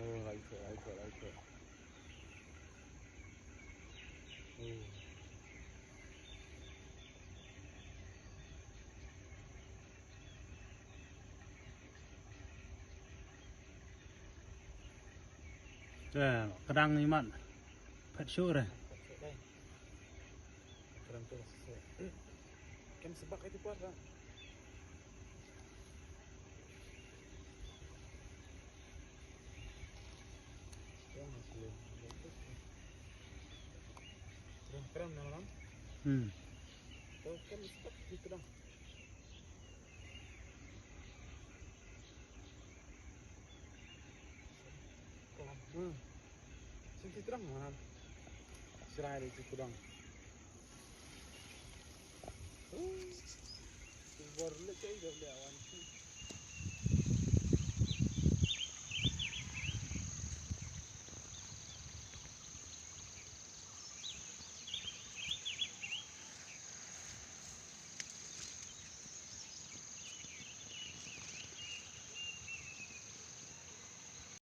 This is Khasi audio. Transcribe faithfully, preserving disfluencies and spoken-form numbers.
Oh, right foot, right foot, right foot. Oh. Te, kdang imat. Phet sure. Kdang tu. Kem sebak itu kuat dah. Kram, kram, kram, kram. Hmm. Kram, kram, kram. Hmm. Sing ti kram, mana? Serai di situ dong. Hmm. Bor le cai dah le awan.